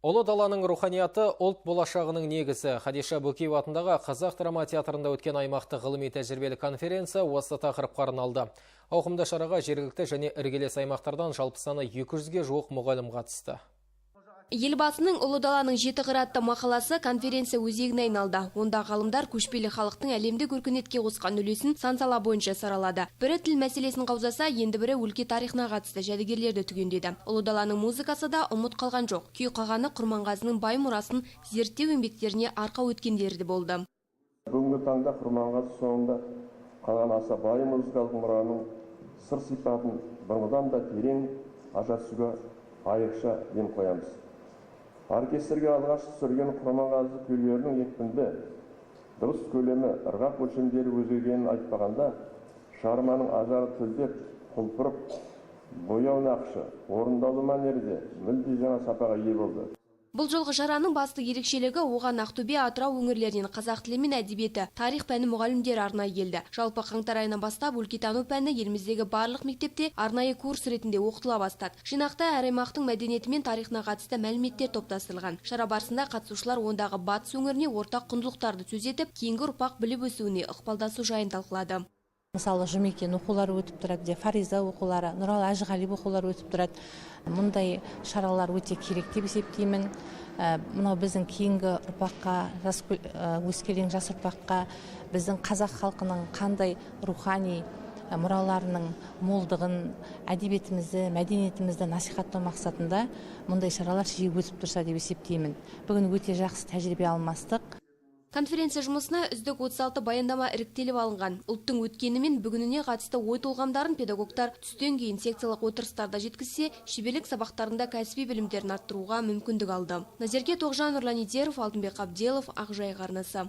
Ұлы даланың руханияты – ұлт болашағының негізі. Хадиша Бөкеева атындағы Қазақ драма театрында өткен аймақтық ғылыми тәжірибелі конференция осы тақырыпқа арналды. Ауқымды шараға жергілікті және іргелес аймақтардан жалпы саны 200-ге жуық мұғалім қатысты. Елбасының «Ұлы даланың жеті қыры» атты мақаласы конференция өзегіне айналды. Онда ғалымдар көшпелі халықтың әлемдік өркениетке қосқан үлесін сан сала бойынша саралады. Бірі тіл мәселесін қаузаса, енді бірі өлке тарихына қатысты жәдігерлерді түгендеді. Ұлы даланың музыкасы да ұмыт қалған жоқ. Күй қағаны Құрманғазының бай мұрасын зерттеу еңбектеріне арқау еткендері де болды. Бүгінгі таңда Құрманғазы соңында қалған аса бай музыкалық мұраның сыр сипатын бұрынғыдан да терең аша түсуге айрықша ден қоямыз. Оркестрге алғаш түсірген Құрманғазы күйлерінің екпінді дыбыс көлемі, ырғақ өлшемдері өзгергенін айтпағанда, шығарманың ажары төлдеп, құлпырып, бояу нақышы, орындалу мәнері де мүлде жаңа сапаға ие болды. Бұл жолғы шараның басты ерекшелігі – оған Ақтөбе, Атырау өңірлерінен қазақ тілі мен әдебиеті, тарих пәні мұғалімдері арнайы келді. Жалпы, қаңтар айынан бастап өлкетану пәні еліміздегі барлық мектепте арнайы курс ретінде оқытыла бастады. Жинақта әр аймақтың мәдениеті мен тарихына қатысты мәліметтер топтастырылған. Шара барысында қатысушылар ондағы батыс өңіріне ортақ құндылықтарды сөз етіп, кейінгі ұрпақ біліп өсуіне ықпалдасу жайын талқылады. Мысалы, Жұмекен оқулары өтіп тұрады бізде, Фариза оқулары, Нұралы Әжіғалиев оқулары өтіп тұрады. Мұндай шаралар өте керек деп есептеймін. Мынау біздің кейінгі ұрпаққа, жас, өскелең жас ұрпаққа біздің қазақ халқының қандай рухани мұраларының молдығын, әдебиетімізді, мәдениетімізді насихаттау мақсатында мұндай шаралар жиі өтіп тұрса деп есептеймін. Бүгін өте жақсы тәжірибе алмастық. Конференция жұмысына үздік 36 баяндама іріктеліп алынған. Ұлттың өткені мен бүгініне қатысты ой толғамдарын педагогтар түстен кейін секциялық отырыстарда жеткізсе, шеберлік сабақтарында кәсіби білімдерін арттыруға мүмкіндік алды. Назерке Тоғжан, Нұрлан Идеров, Алтынбек Қабделов, Ақжайық арнасы.